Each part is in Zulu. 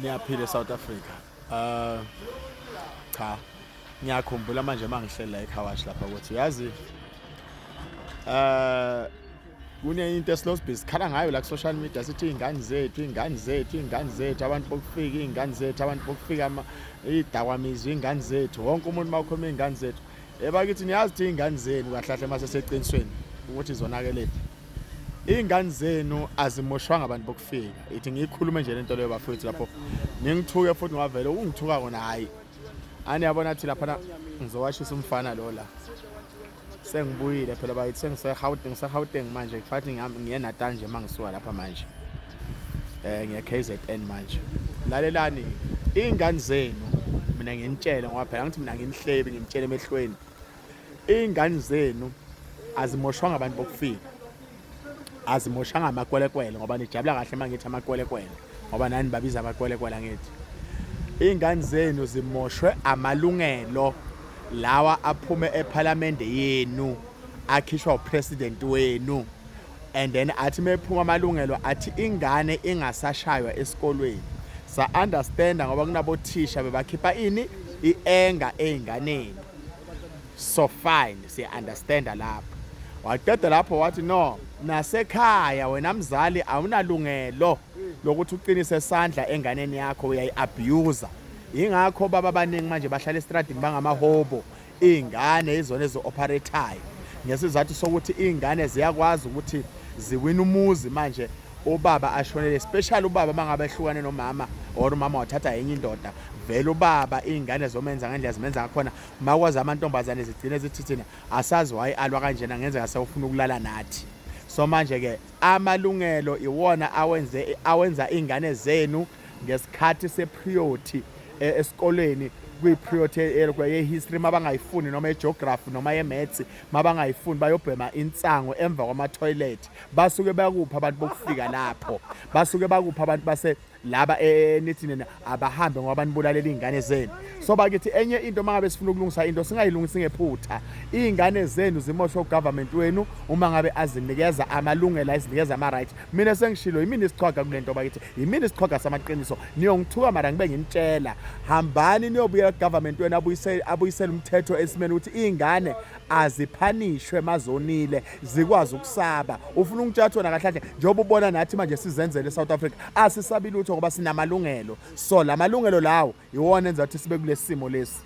Niyaphila eSouth Africa. Cha. Ngiyakhumbula manje mangihleli la eKhawash lapha ukuthi uyazi kunenye into esilosibhizi sikhala ngayo la ku-social media, sithi iy'ngane zethu, iy'ngane zethu, iy'ngane zethu, abantu bokufika, iy'ngane zethu, abantu bokufika, iy'dakamizwa, iy'ngane zethu, wonke umuntu uma ukhuluma iy'ngane zethu. Ebakithi, niyazi ukuthi iy'ngane zenu kahle kahle mase seqinisweni ukuthi zonakelephi. Iy'ngane zenu azimoshwanga abantu bokufika. Ithi ngiyikhulume nje lento leyo bafowethu lapho, ningithuke futhi ngoba vele ungithuka kona hhayi. Aniyabona athi laphana ngizowashisa umfana lo la. Sengibuyile phela bakithi, sengise-Gauteng, ngise-Gauteng manje, kufanele ngiye Natal nje mangisuka lapha manje. Ngiye KZN manje. Lalelani, iy'ngane zenu mina nginitshele ngoba phela ngithi mina nginihlebi, nginitshele emehlweni. Iy'ngane zenu azimoshwanga abantu bokufika. Azimoshanga amakwelekwele ngoba nijabula kahle mangithi amakwelekwele ngoba nani babiza amakwelekwele angithi. Iy'ngane zenu zimoshwe amalungelo lawa aphume ephalamende yenu, akhishwa upresident wenu, and then athi mephuma amalungelo athi ingane ingasashaywa esikolweni. Sa understand ngoba kunabothisha bebakhipha ini ienga ey'nganeni, so fine, siya understand lapho. Waqeda lapho wathi no, nasekhaya wena mzali awunalungelo lokuthi uqinise isandla enganeni yakho, uyayi-abuse. Yingakho baba abaningi manje bahlala estradini bangamahobo, iy'ngane izona ezi-operate-ayo ngesizathu sokuthi iy'ngane ziyakwazi ukuthi ziwina umuzi manje ubaba ashonele, especially ubaba mangabe ehlukane nomama or umama wathatha enye indoda. Vele ubaba iy'ngane zomenza ngendlela zimenza ngakhona. Makwazi amantombazane zigcine zithi thina asazi why alwa kanjena, ngenzeka sewufuna ukulala nathi. So manje-ke amalungelo iwona awenze awenza iy'ngane zenu ngesikhathi seperiod esikoleni, kwi-period ye-history mabangayifuni noma ye-geography noma ye-maths mabangayifuni, bayobhema insango emva kwama-toilet. Basuke bakuphi abantu bokufika lapho? Basuke bakuphi abantu base laba enithi nina abahambe ngoba nibulalela iy'ngane zenu? So bakithi, enye into, uma ngabe sifuna ukulungisa into, singayilungisi ngephutha. Iy'ngane zenu zimoshwe ugovernment wenu uma ngabe azinikeza amalungelo, azinikeza ama-right. Mina sengishilo, yimina isichwaga kule nto bakithi, yimina isichwaga samaqiniso. Niyongithuka mara ngibe nginitshela, hambani niyobuyela kugovernment wenu, abuyisele umthetho esimeni ukuthi iy'ngane aziphanishwe mazonile, zikwazi ukusaba. Ufuna ungitshela ukuthi wena kahle kahle njengoba ubona nathi manje sizenzele eSouth Africa, asisabi lutho ngoba sinamalungelo? So la malungelo lawo iwona enza ukuthi sibe kulesi simo lesi.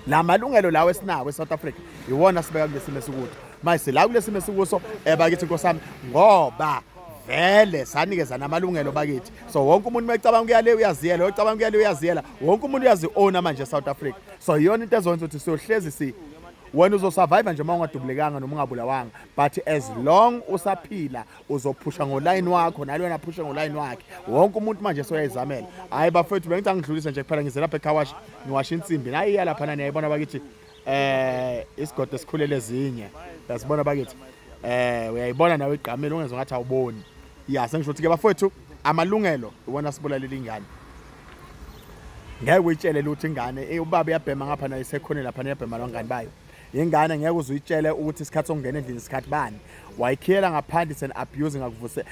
La malungelo lawo esinawo eSouth Africa iwona sibeka kulesi simo esikude manje, sila kulesi simo esikuso bakithi, nkosami, ngoba vele sanikezana amalungelo bakithi. So wonke umuntu mecabanga ukuya le uyaziyela, ocabanga ukuya le uyaziyela, wonke umuntu uyazi-owna manje eSouth Africa. So iyona into ezokwenza ukuthi siyohlezi si wena uzosurvive nje uma ungadubulekanga noma ungabulawanga, but as long usaphila uzophusha ngolayini wakho, nalwena aphushe ngolayini wakhe, wonke umuntu manje soyayizamela. Hhayi bafethu, bengithi angidlulise nje kuphela, ngize lapha ecarwash ngiwasha insimbi. Nayi iya laphana, niyayibona bakithi, isigodo esikhulele ezinye, uyasibona bakithi, uyayibona nawe igqamile, ungezwa ngathi awuboni. Ya, sengisho ukuthi-ke bafowethu, amalungelo iwona sibulalela ingane. Ngeke uyitshele lutho ingane, ubaba uyabhema ngapha, nayo isekhoneni lapha niyabhema nabangani bayo. Ingane ngeke uze uyitshele ukuthi isikhathi sokungena endlini isikhathi bani. Wayikhiyela ngaphandle, it's an abuse. Ngakuvuse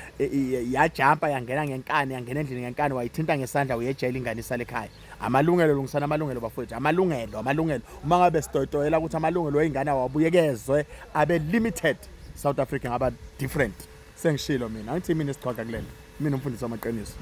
yajampa yangena ngenkani, yangena endlini ngenkani, wayithinta ngesandla, uyejele ingane, isale ekhaya. Amalungelo, lungisana amalungelo bafowethu, amalungelo, amalungelo. Uma ngabe sitoyitoyela ukuthi amalungelo ey'ngane awabuyekezwe abe limited, South Africa ngaba different. Sengishilo mina, angithi mina isichwaga kulento, mina umfundisi wamaqiniso.